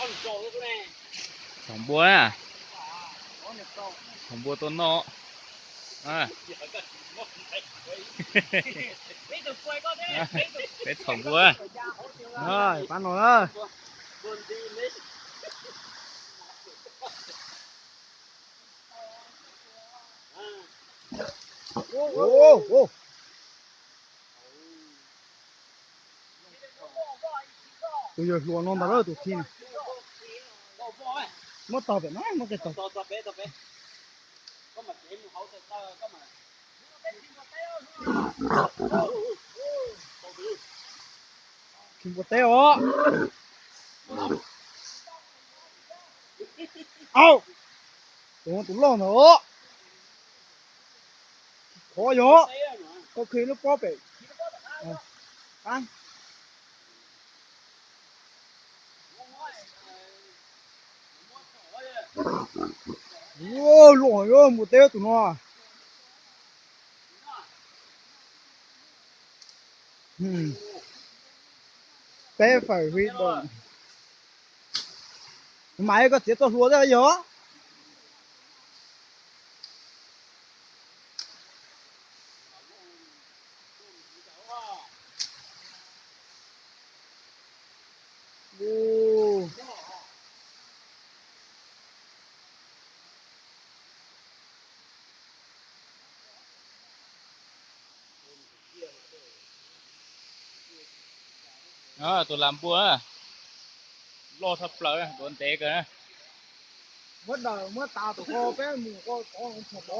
Txhom npua na. Txhom npua tuaj noj. Peb txhom npua. Pab no na. Tus yawg hluas no ntag lawm tus khi. Muab tog pem no, muab tog. Khi npua teb os. Au, tus no tus loj ntag os. Qhov yog koj khi lub pob pem. Loj, npua teb tus no. Peb fawm hwj doom. Mas koj txiav txoj hlua thiab yog. Tus lam npua loj tshaj plaws, duav ntev kawg. Muab daws muab tas tus ko peb mus ko tov tshom tov.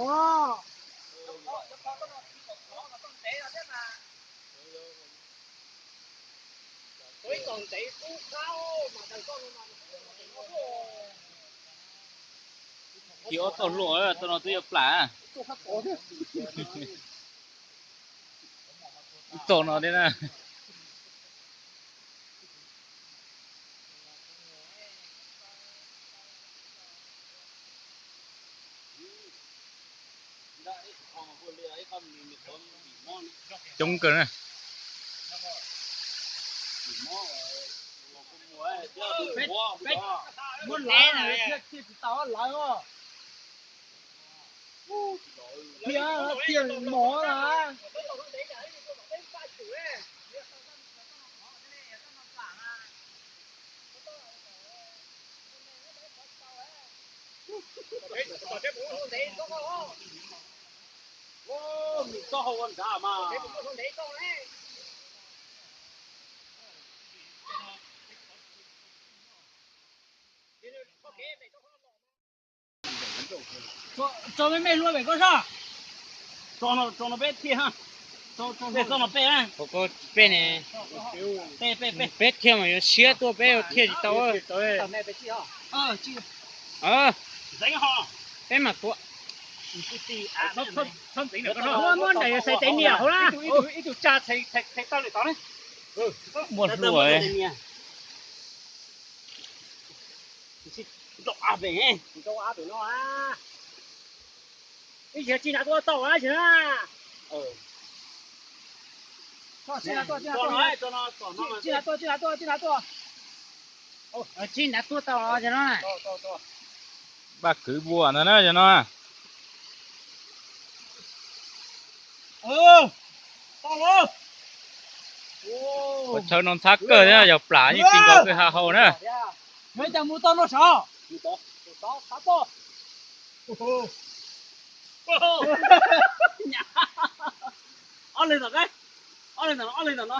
Khi ob txoj hlua, txoj no twb yuav plam. Ib txoj no thiab na. Coob kawg na. Muab lawv thiaj tsis tau lawv os. Thiaj, thiaj mos na. Tso me me hlua pem koj soj. Tso no peb thiaj, tso no peb, peb ne, peb thiaj mas yuav siab tuaj peb thiaj tsis tau. Peb mam tuav. Muab nraim xaiv tev niam hauv na. Muaj hlua. Ib yam tsis nrad tuaj tau na. Tsis nrad tuaj, tsis nrad tuaj, tsis nrad tuaj. Tsis nrad tuaj tau os no. Npaj kwv npua ntag na yog no. Ua tshawb no ntxhab kawg thiab, yog plam yeej ti nkaus kawg ha hau na. Ob leeg ntawm, ob leeg ntawm no.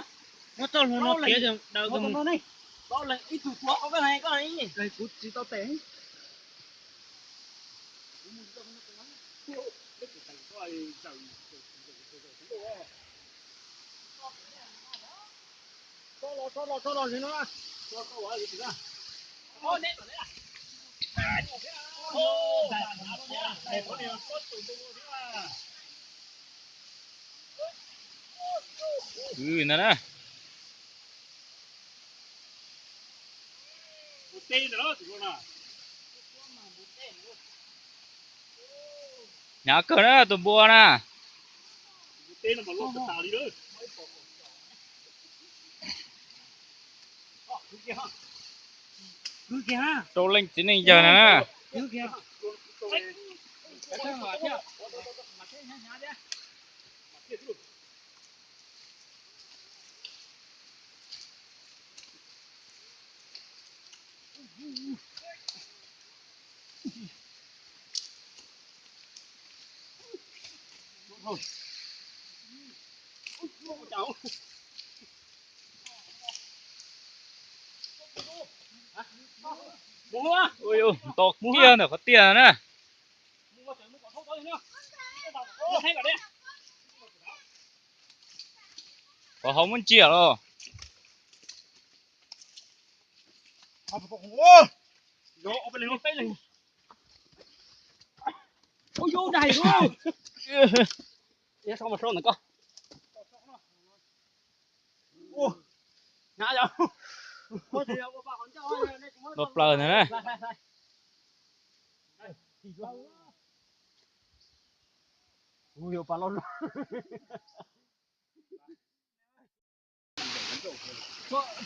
Muab txoj hlua no tiav daws mus. Ib tug tuav koj, koj kuv tsis tau tes. Kwv ntag na. Hnyav kawg na tus npua na. Rau leej txiv neej yawg na. Nto kiag ntawm qhov tiaj na. Qhov hauv muab ntsia los. Ua plaws ntawd na.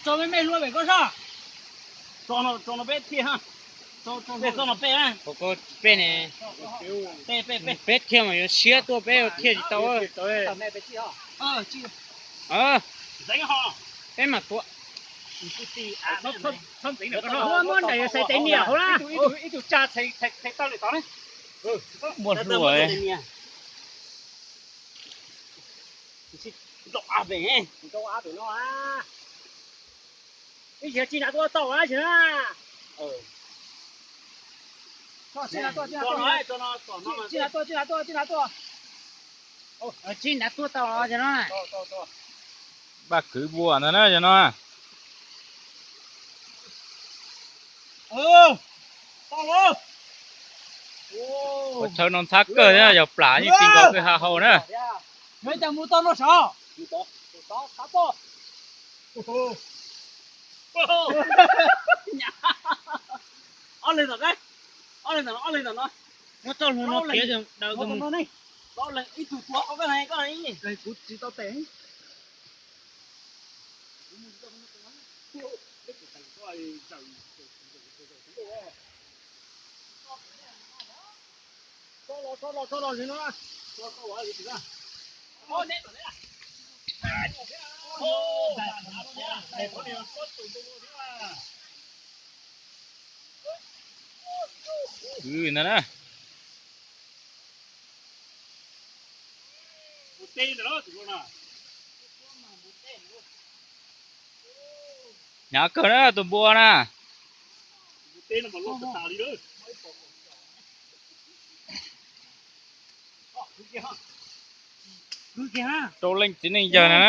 Tso me me hlua pem koj soj. Tso no peb thiaj, peb tso no peb, peb ne, peb thiaj mas yuav siab tuaj peb thiaj tsis tau. Peb mam tua. Muaj nraim yuav xaiv tev niam hauv na. Muaj hlua. Ib tsis tsis nav tuaj tau na. Tsis nav tuaj, tsis nav tuaj, tsis nav tuaj. Tsis nav tuaj tau no. Npaj kwv npua ntag na cov no. Ua tshawb no ntxhab kawg thiab, yog plam yeej ti nkaus kawg ha hau na. Yuav cas mus tau no sav. Ob leeg tom, ob leeg tom no, muab txoj hlua no piav daws no. Ib tug tuav koj, koj kuv tsis tau tes. Kwv ntag na. Hnyav kawg na tus npua na. Rau leej txiv neej yawg na.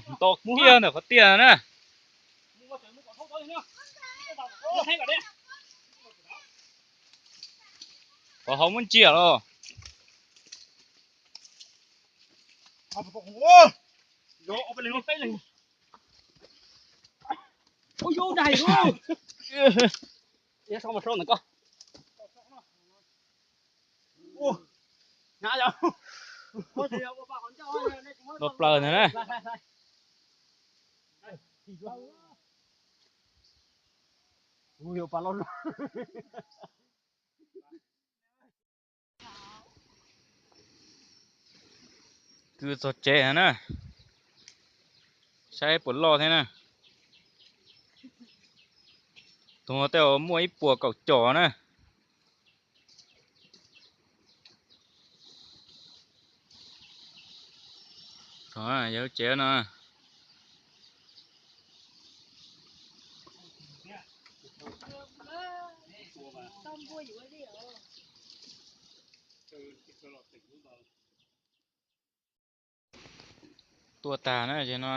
Nto kiag ntawm qhov tiaj na. Qhov hauv muab ntsia los. Ua plaws ntag na. Kwv txog tsev na, saib puas loj thiab na. Tus tej muaj ib puas kaum com na. Yog tsev no. Tuaj tag na ces no.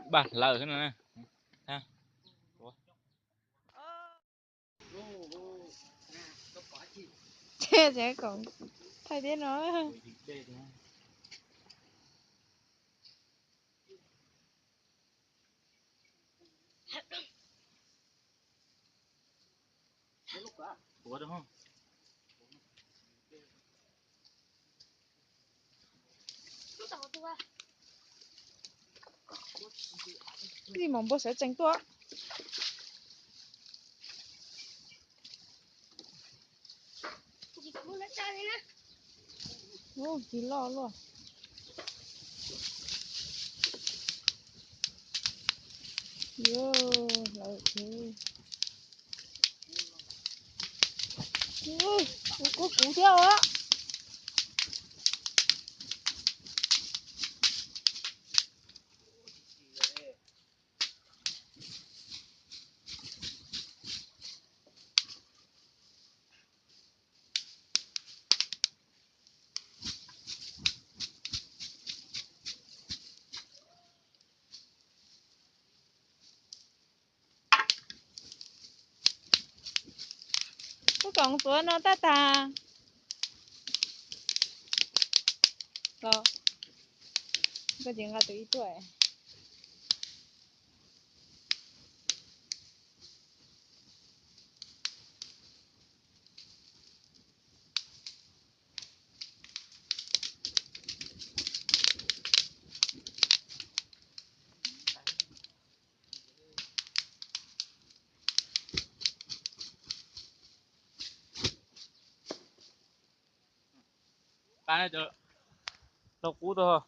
Npaj hlawv xwb no na. Thaij tib no. Li mos npua sawv tsees tuaj. Ub, tsis loj luaj. Yuav hlawv. Ub, kuv kuv thiab os. Kuv koom tuav no tab tag. Los, koj ces nqa tus ib tuaj. Tau qub tag.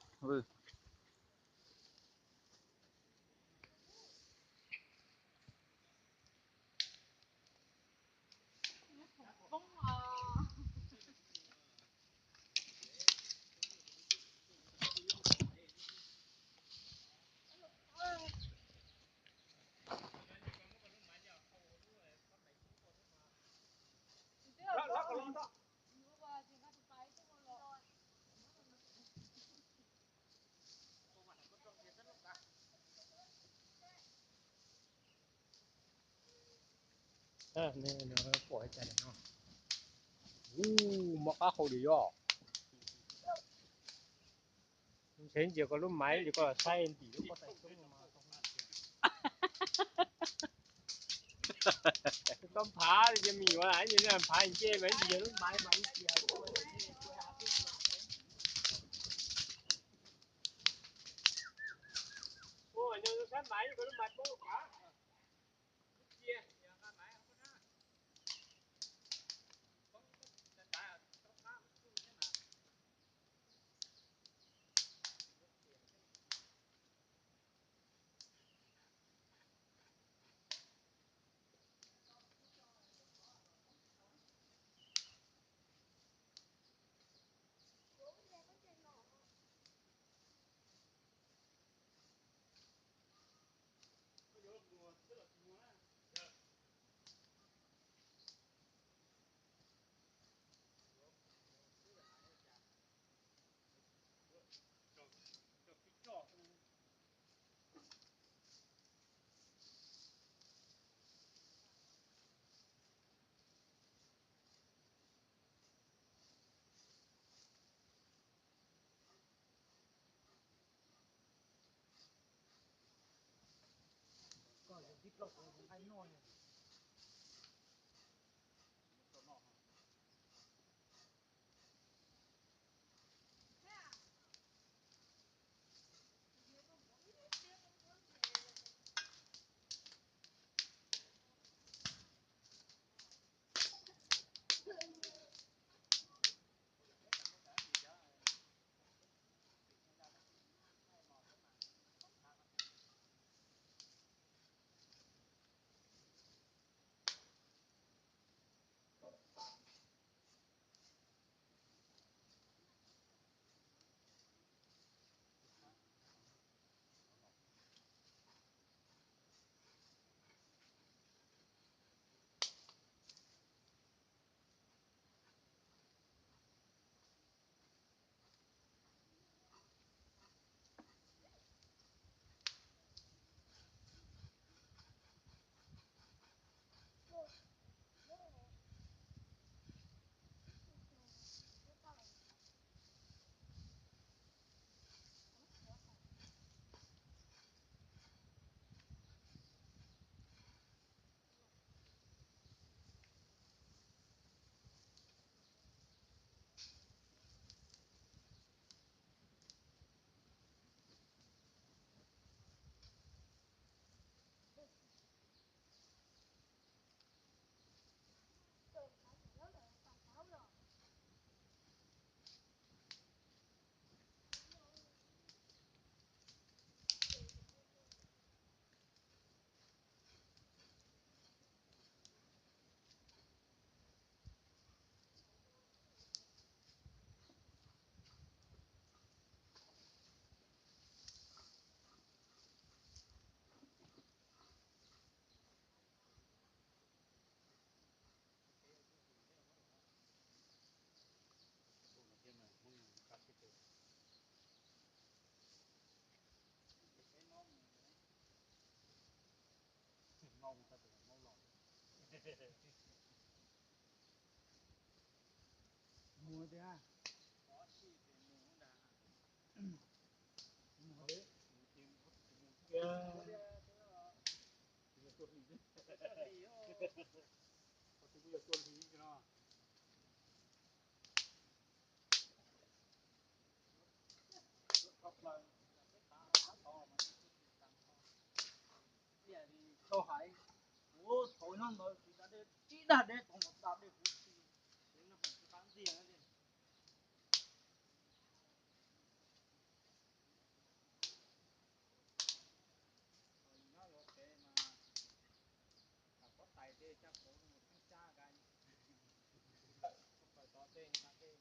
Ub, mob qab hau li yog. Ntshe ntsia koj lub maiv li koj los saib ntim lub pob tais xyoob mas. Tau phav li ces me nyuam, phav nce mas ntsia lub maiv mas ib cia. Tau hais, kuv thaum no ntawd tsis da dej, tsis da dej tau mus da dej kuv tsis, no kuv tsis qab ntxiag li. Nyob yuav tsev mas tam pob tais tej caj kauv mus tib cab nkaus, plaws tod tej mas tej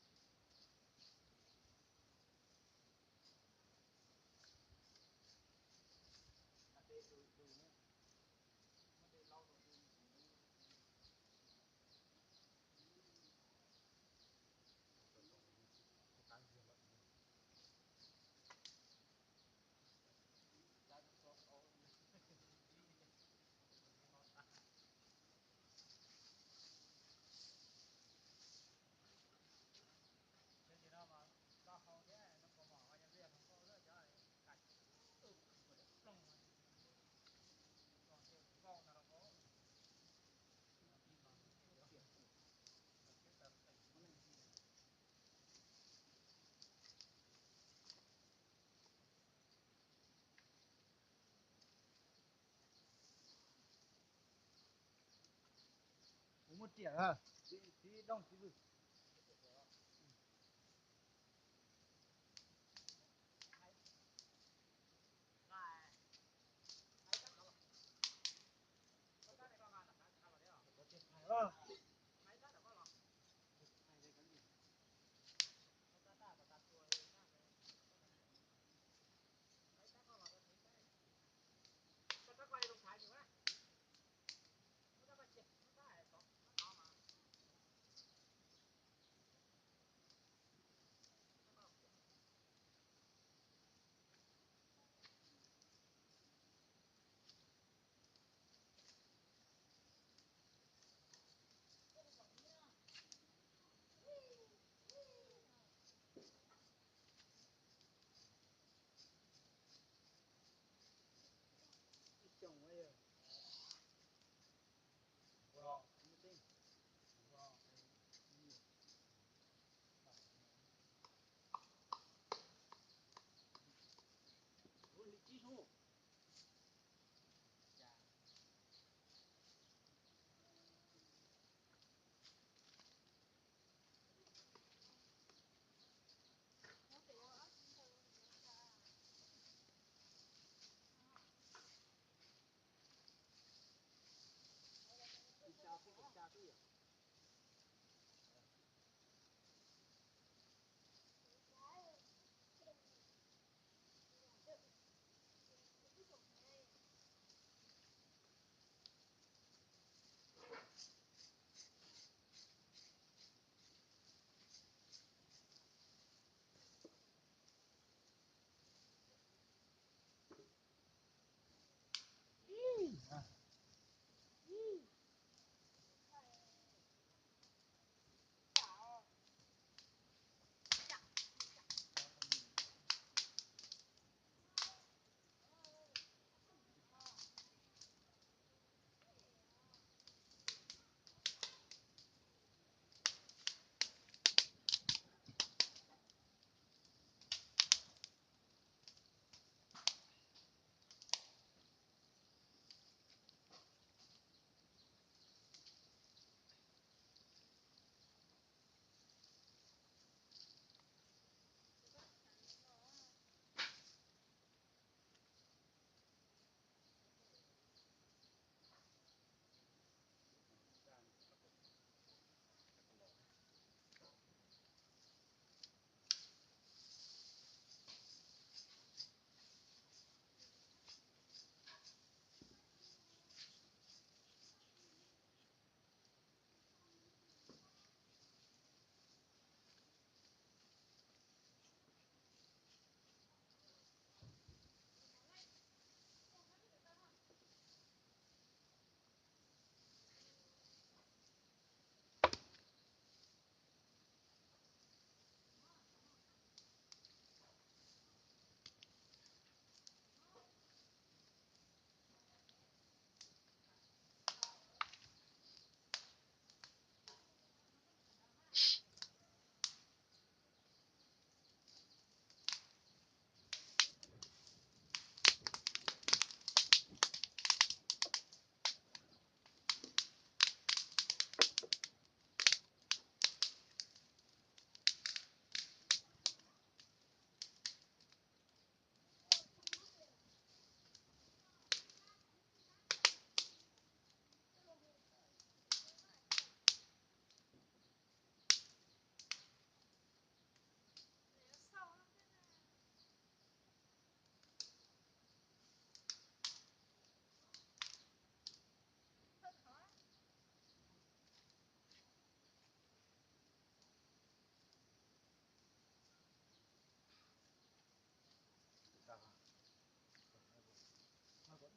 Kuv muab riam, txiv dooj txiv vwm.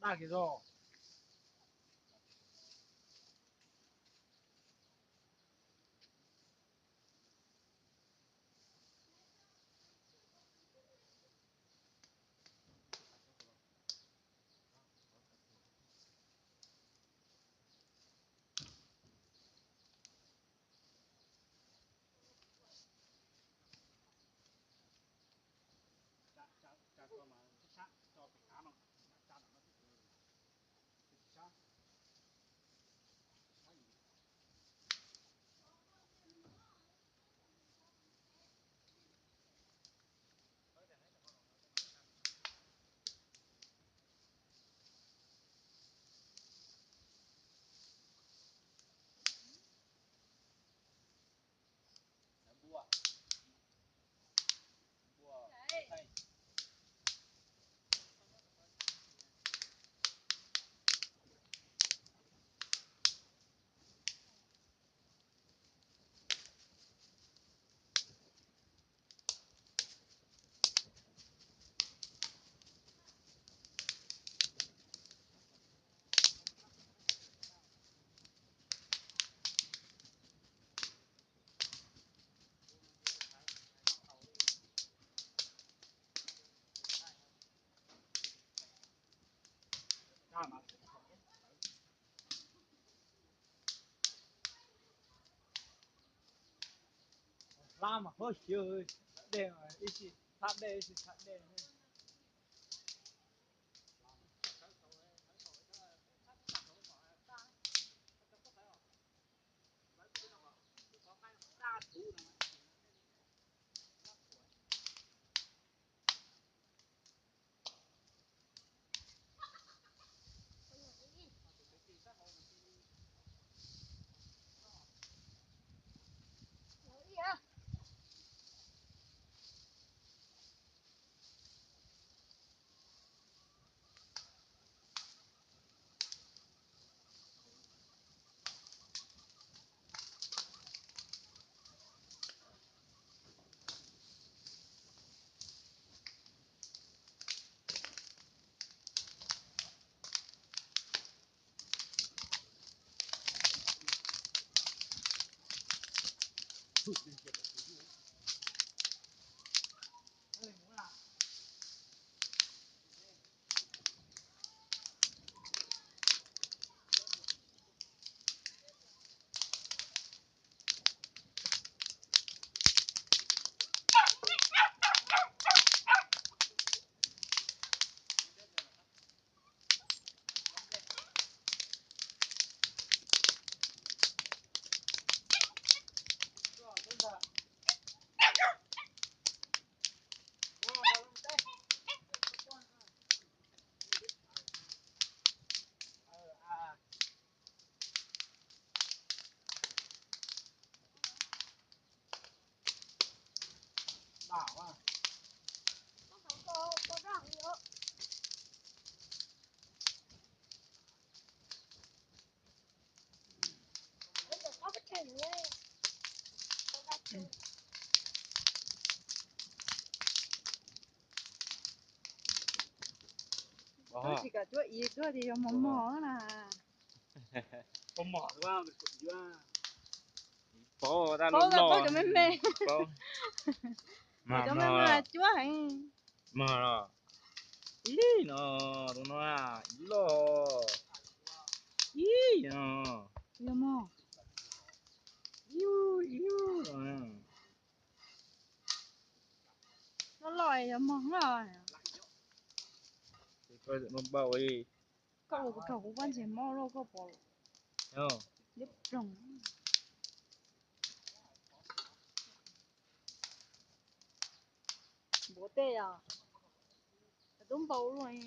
Daj kiag zog. Hlab mas huab siab, dej ib txhia txhab dej ib txhia txhab dej. Tsis kam cuab ib cuab tias yog mos mos na. Paub, paub cov me me. Cov me me cuab heev. Mog los ib no, tus no ib loj, ib no, yog mog, ib ib no. Loj loj yog mog loj. Koj ua kuv rau kuv pab ntses mob loj koj pom. Liab ploog. Npuav tej os. Tub npau luaj.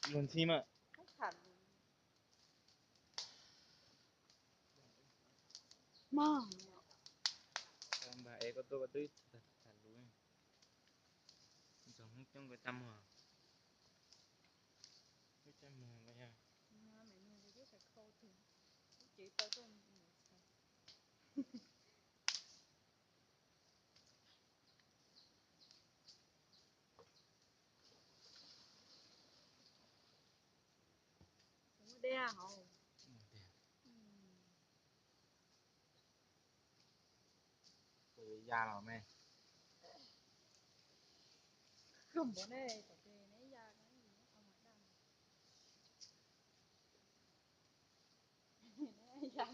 Luag ntxhi mas. Mog. Npag es koj tuaj koj twb tham lus. Ntxog Hmoob coob nkawd caj muag. Twb caj muag los yog. hauv. Koj yuav ya los me. Koj npaum ne, tom ces neb ya, neb ya ntawd nkaus lam tej. Tsis kam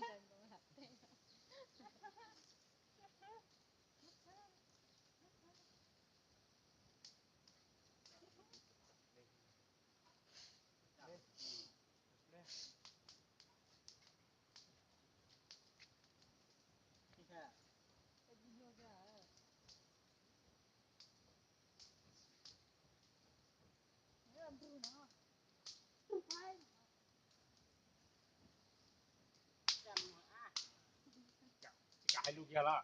hais lus kiag los?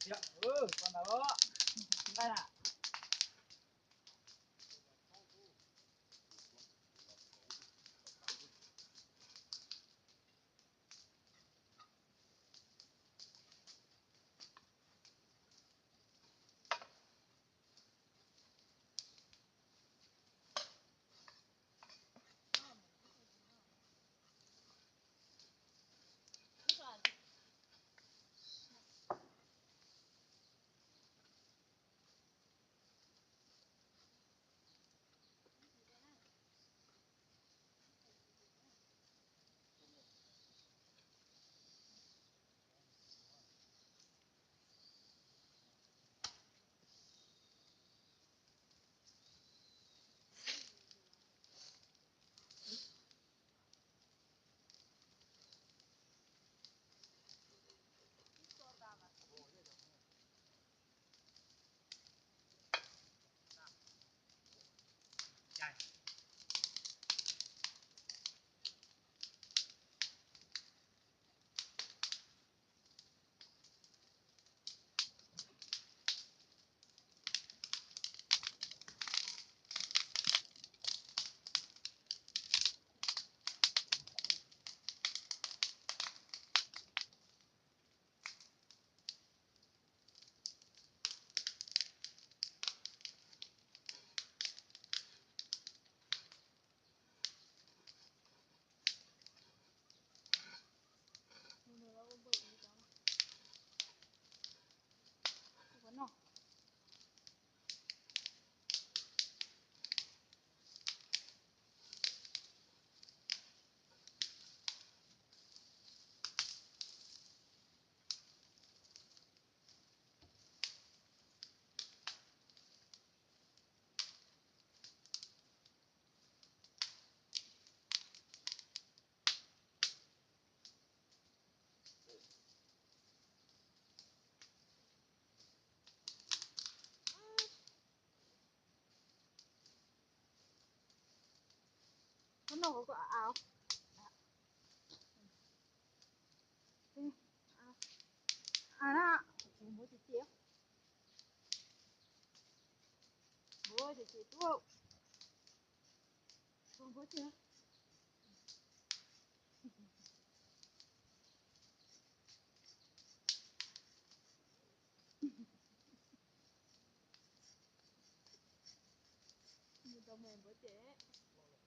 Thiab, koj ntawd, nqaij na. Ces ces tub, tub npua ces mus tau mus npua ces.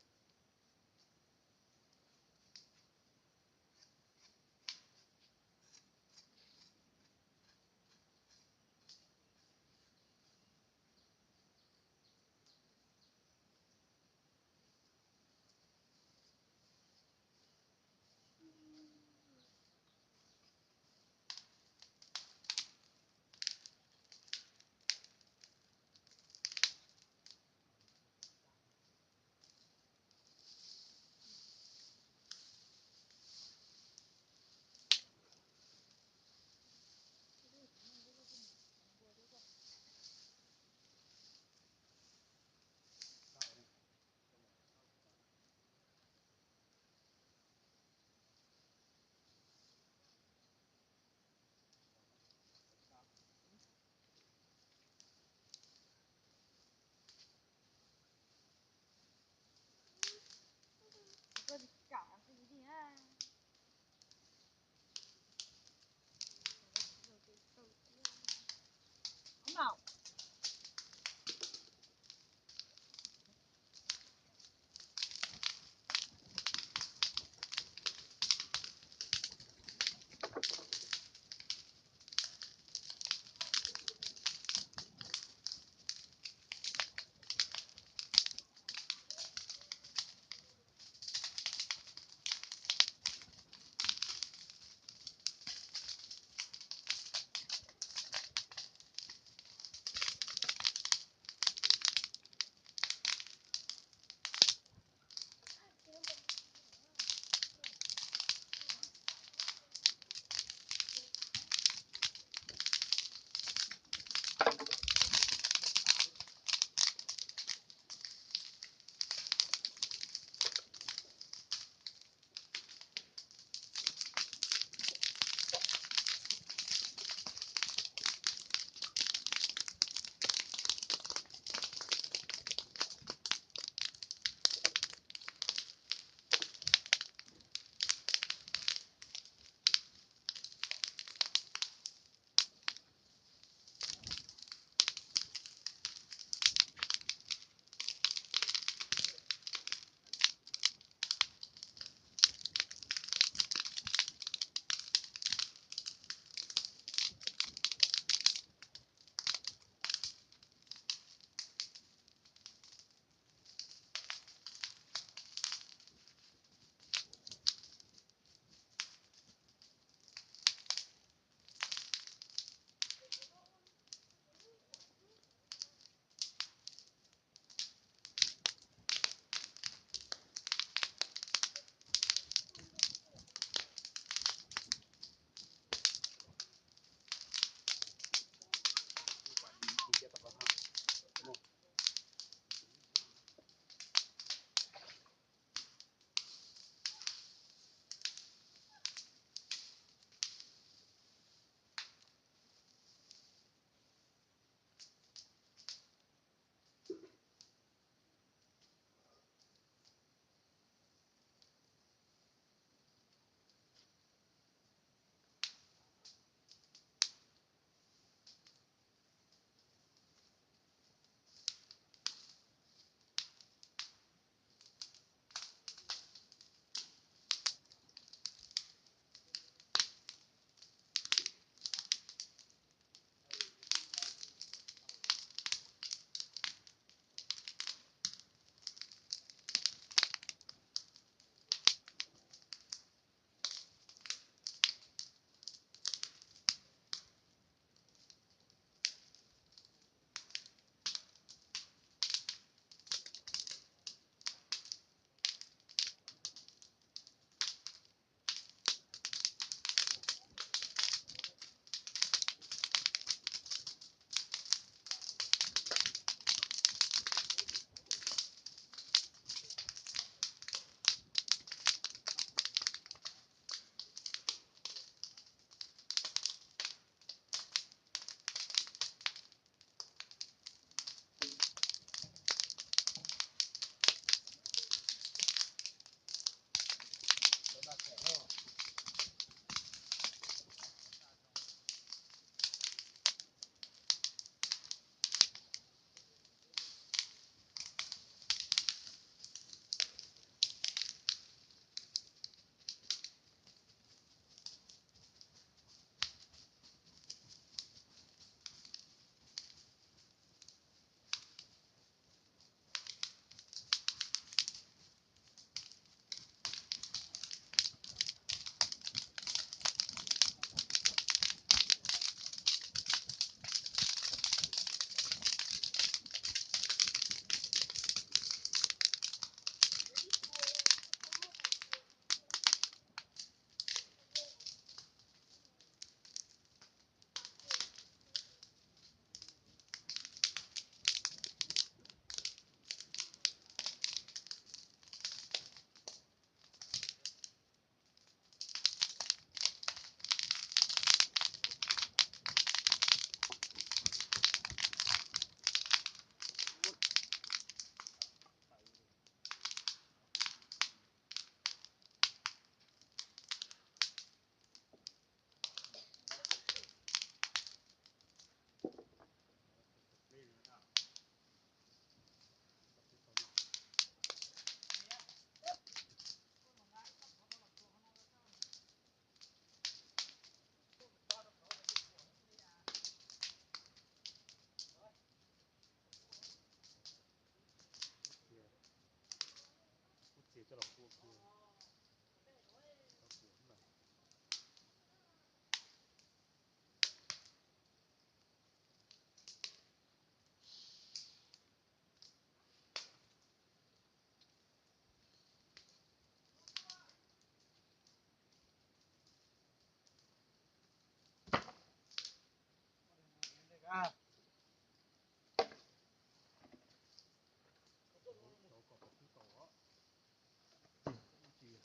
Tsis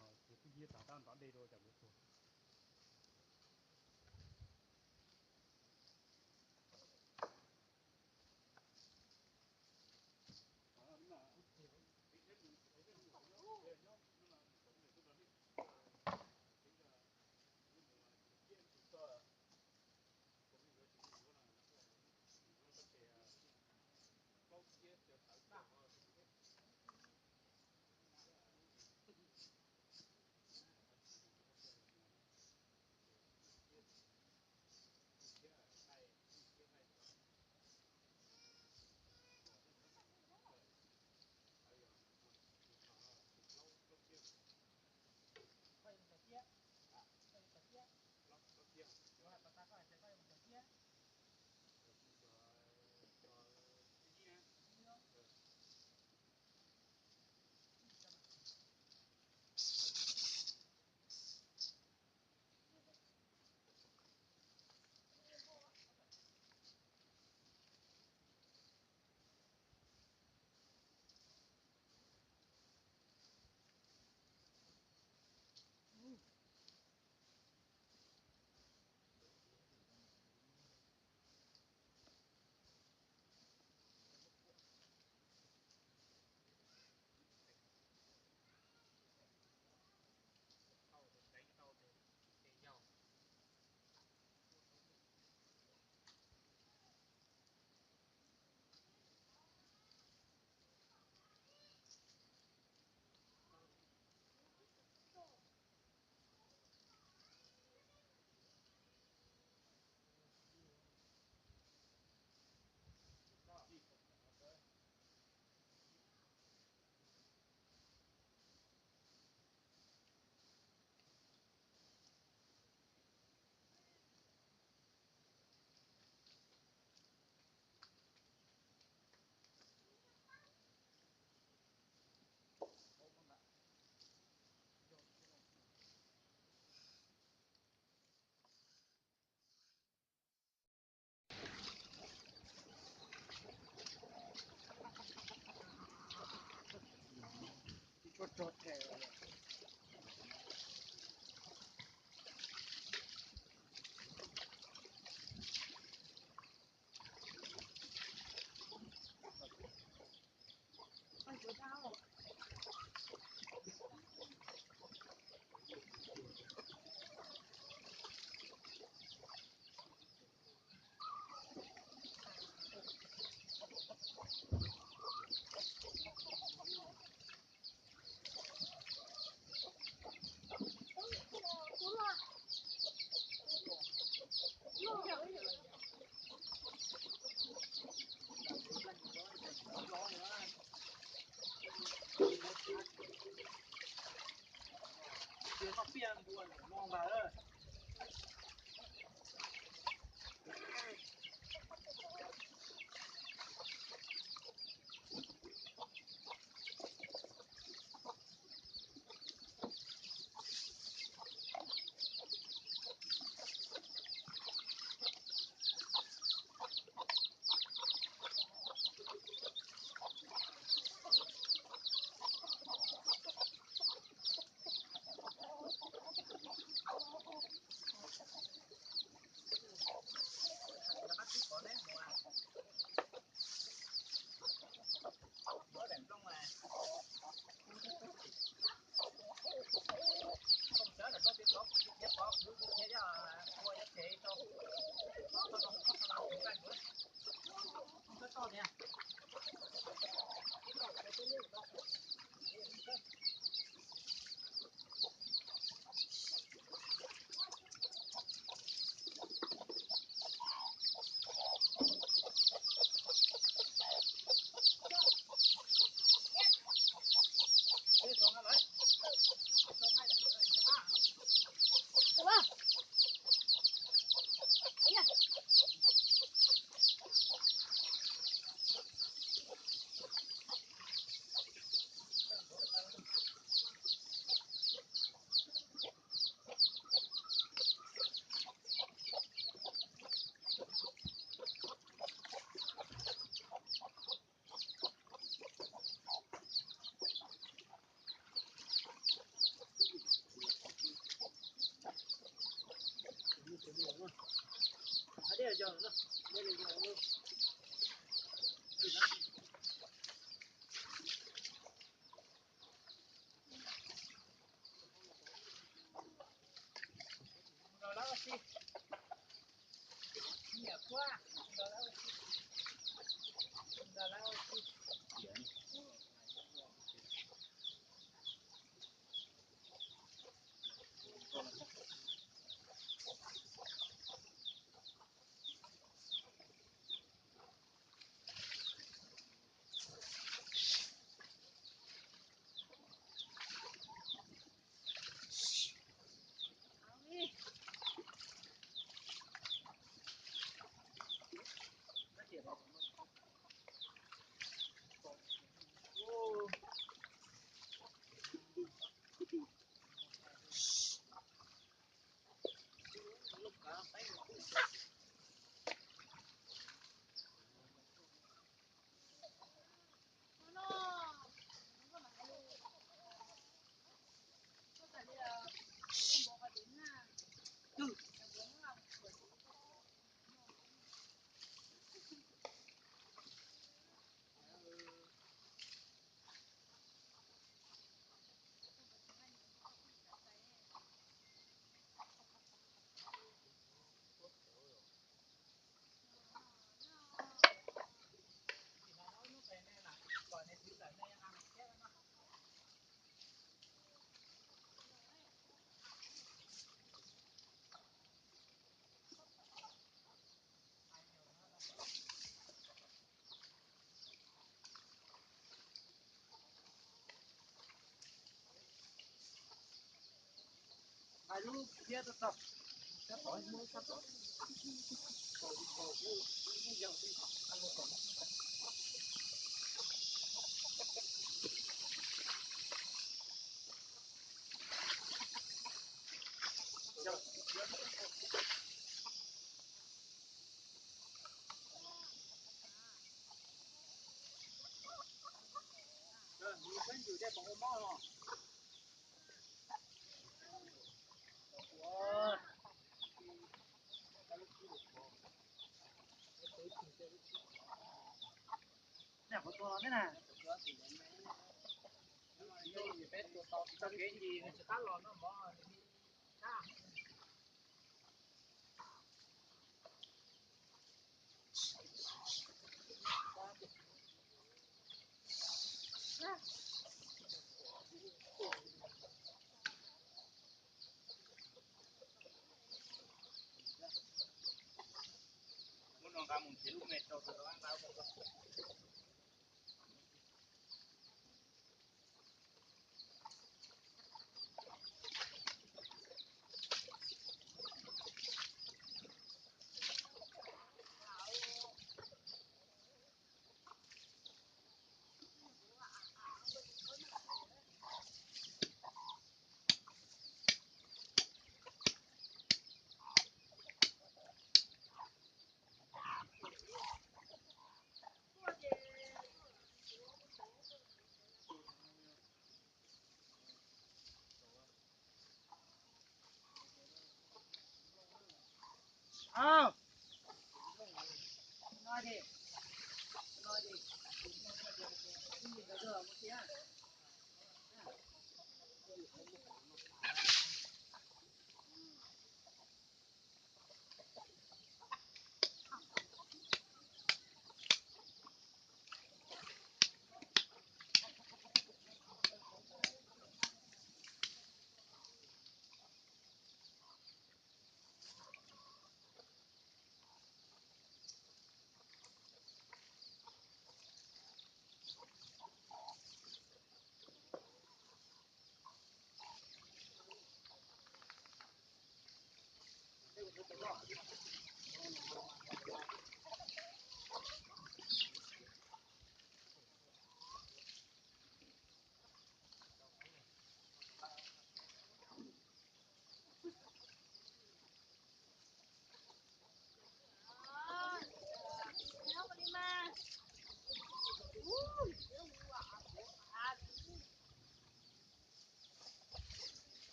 ho kuv twb nyiab tag tab ntov dej rau cas kuv tuag.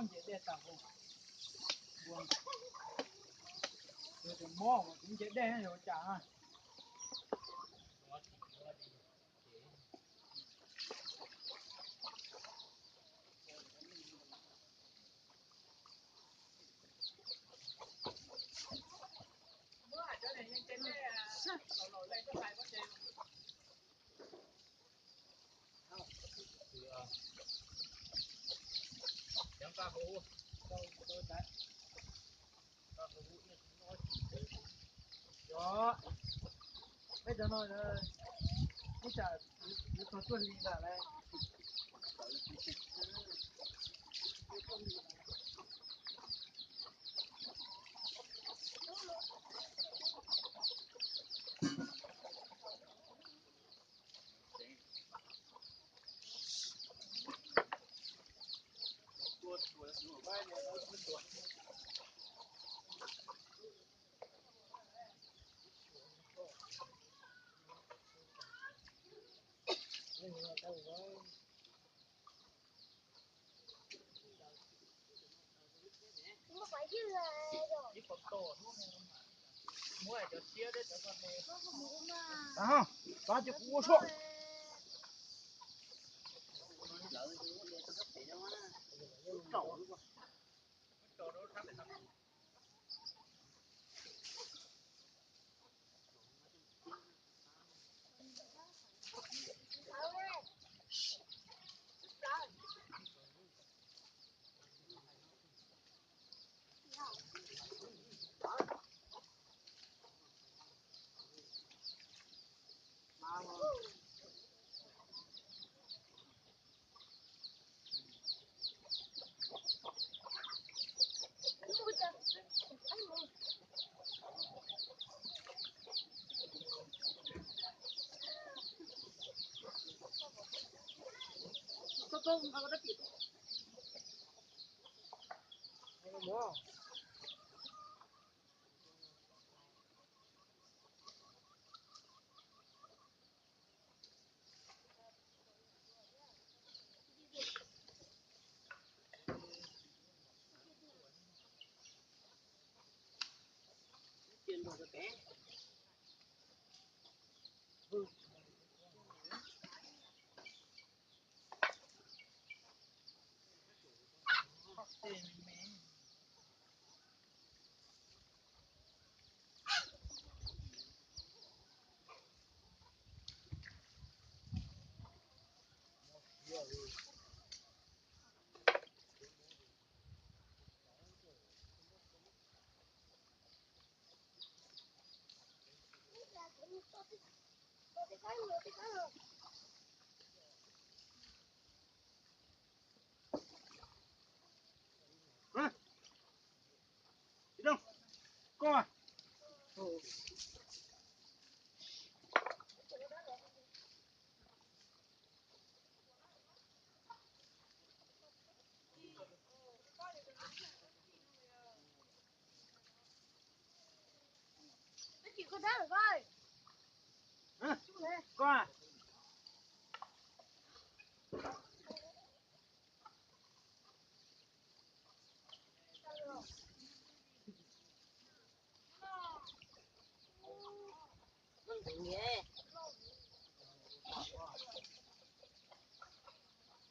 Nce dej tas, mob, nce dej yuav cas. Peb cov no, ib tsam yuav tau tuaj li lawm lauj. Tov ces kuv ua suab. Koj. Koj.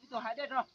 Ib tug hais dej rau.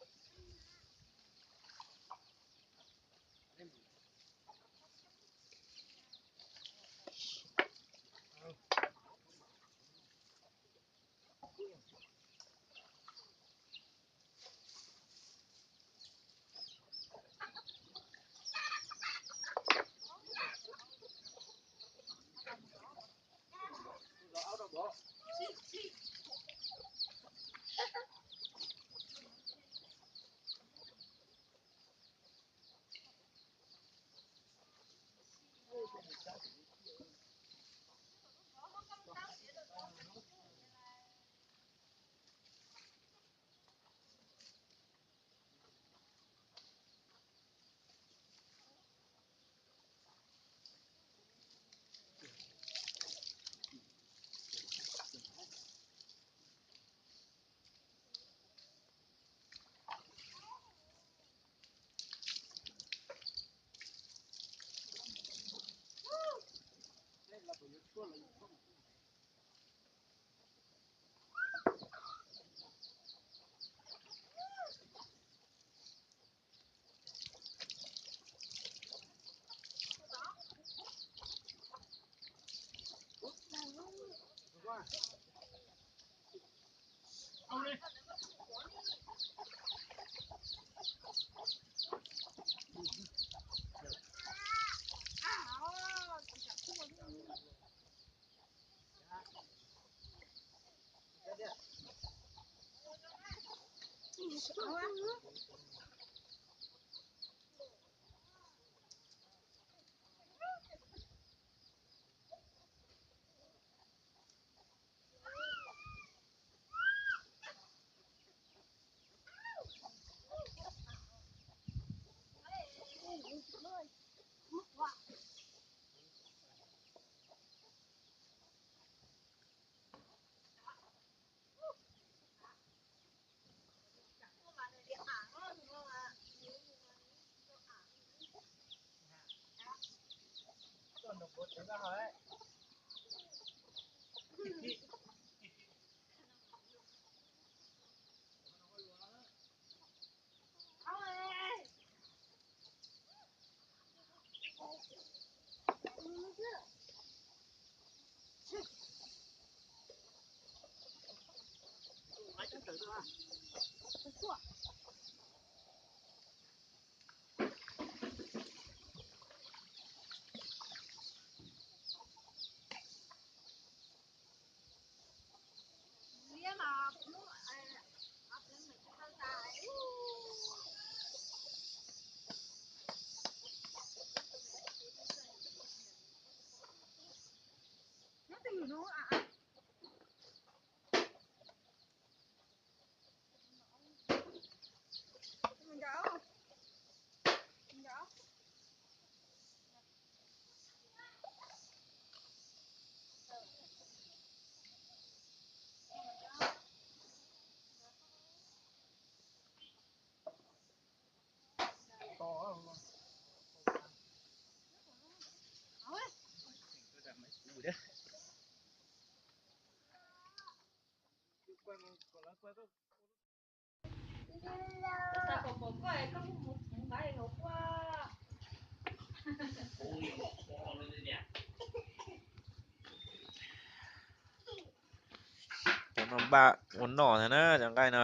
Cov no npaj ua noj ntag na, cov nqaij no.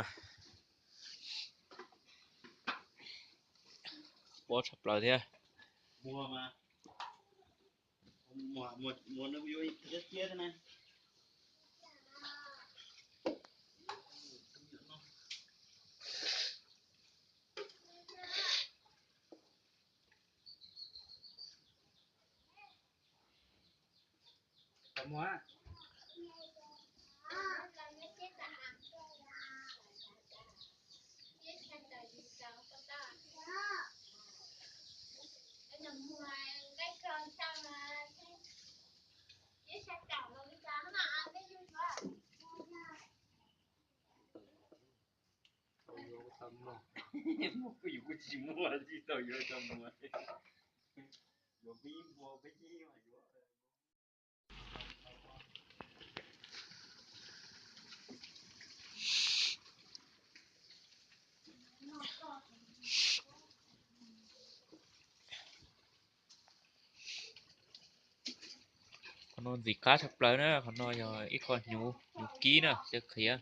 Pob tshaj plaws thiab. Muaj kuj yus kuj tsis muaj, tsis tau yuav cov muag. Yuav peb muag peb tib mas yuav. Qhov no ntxim qab tshaj plaws na, qhov no yog ib qho hnyuv, hnyuv kib na, cov qhiav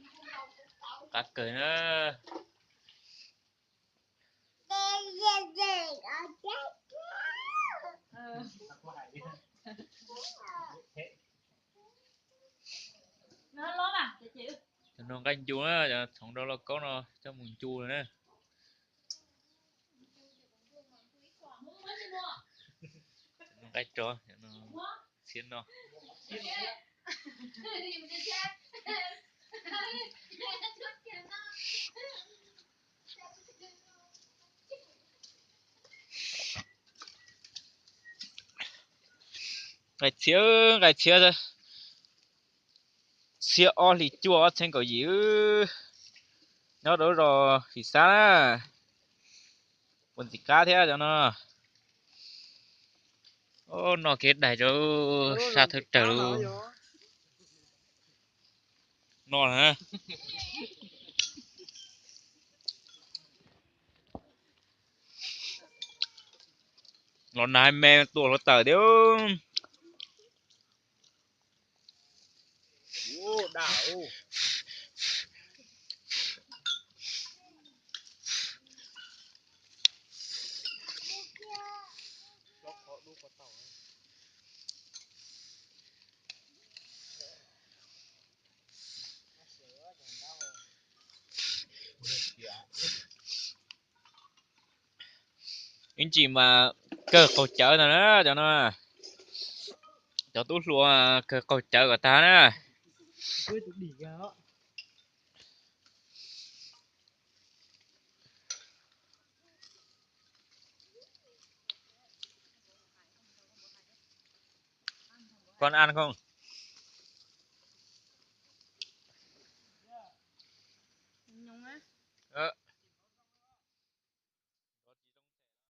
qab kawg na. Cov no nqaij ncu na, cov txhoov rau lauj kaub no coj mus ncu lawm na. Cov no nqaij rov, cov no txhiab no. Nqaij txhiab, nqaij txhiab, txhiab ob hlis cuaj ob txhiab kaum yim, nyob rau zos Fim Xab na. Ua ntxim qab thiab cov no. Noj kev daig rau sab thawj rawg lawm. Noj na. Los nag me tua hluav taws thiab. Ib ntsis mas kawg qaug cawv ntag na cov no. Cov tub hluas kawg qaug cawv kom tag na. Con ăn không?